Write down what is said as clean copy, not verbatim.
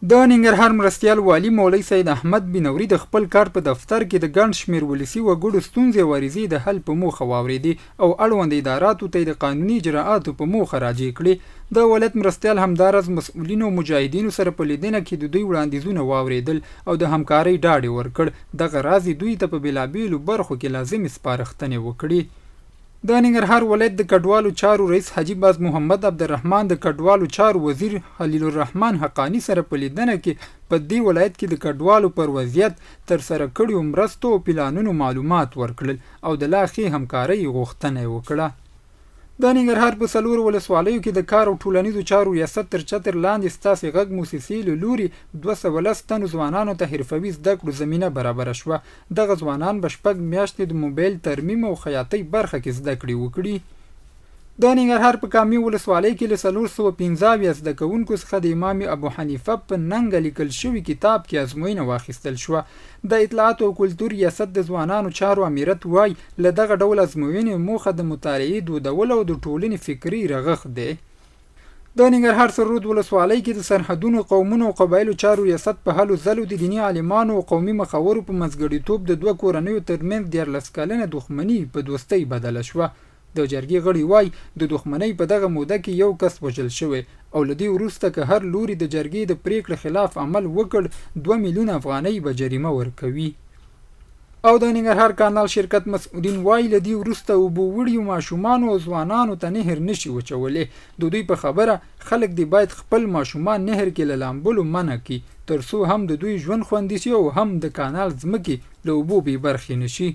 د ننګرهار مرستیال والي مولوي سید احمد بنوري د خپل کار په دفتر کې د ګڼ شمېر ولسي وګړو ستونزې او عریضې د حل په موخه واورېدې او اړوند اداراتو ته یې د قانوني اجراآتو په موخه راجع کړې. د ولایت مرستیال همداراز مسؤلینو او مجاهدینو سره په لیدنه کې د دوی وړاندیزونه واورېدل او د همکارۍ ډاډ یې ورکړ، دغه راز یې دوی ته په بېلابېلو برخو کې لازمې سپارښتنې وکړې. د ننګرهار ولایت د کډوالو چارو رئیس حاجي باز محمد عبدالرحمن د کډوالو چارو وزیر خلیل الرحمن حقاني سره په لیدنه کې په دې ولایت کې د کډوالو پر وضعیت، ترسره کړیو مرستو او پلانونو معلومات ورکړل او د لا ښې همکارۍ غوښتنه یې وکړه. د ننګرهار په څلورو ولسوالیو کې د کار او ټولنیزو چارو ریاست تر چتر لاندې ستاسې غږ موسسې له لوري 210 تنو ځوانانو ته حرفوي زده کړو زمینه برابره شوه. دغه ځوانان به 6 میاشتې د موبایل ترمیم او خیاطۍ برخه کې زده کړې وکړي. د ننګرهار په کامې ولسوالۍ کې له 475 زده کوونکو څخه د امام ابو حنیفه په ننګه لیکل شوي کتاب کې ازموینه واخیستل شوه. د اطلاعاتو او کلتور ریاست د ځوانانو چارو امیرت وایي، له دغه ډول ازموینې موخه د مطالعې دودول او د ټولنې فکري رغښت دی. د ننګرهار سررود ولسوالۍ کې د سرحدونو، قومونو او قبایلو چارو ریاست په هلو ځلو د دیني عالمانو او قومي مخورو په منځګړیتوب د دوه کورنیو ترمنځ 13 کلنه دښمني په دوستۍ بدله شوه. د جرګې غړي وایي، د دښمنۍ په دغه موده کې یو کس وژل شوی او له دې وروسته که هر لوري د جرګې د پرېکړې خلاف عمل وکړ، 2 میلیونه افغانۍ به جریمه ورکوي. او د ننګرهار کانال شرکت مسؤلین وایي، له دې وروسته اوبو وړیو ماشومانو او ځوانانو ته نهر نشي وچولی. د دوی په خبره، خلک دې باید خپل ماشومان نهر کې له لامبلو منع کړي، تر څو هم د دوی ژوند خوندي شي او هم د کانال ځمکې له اوبو بې برخې نشي.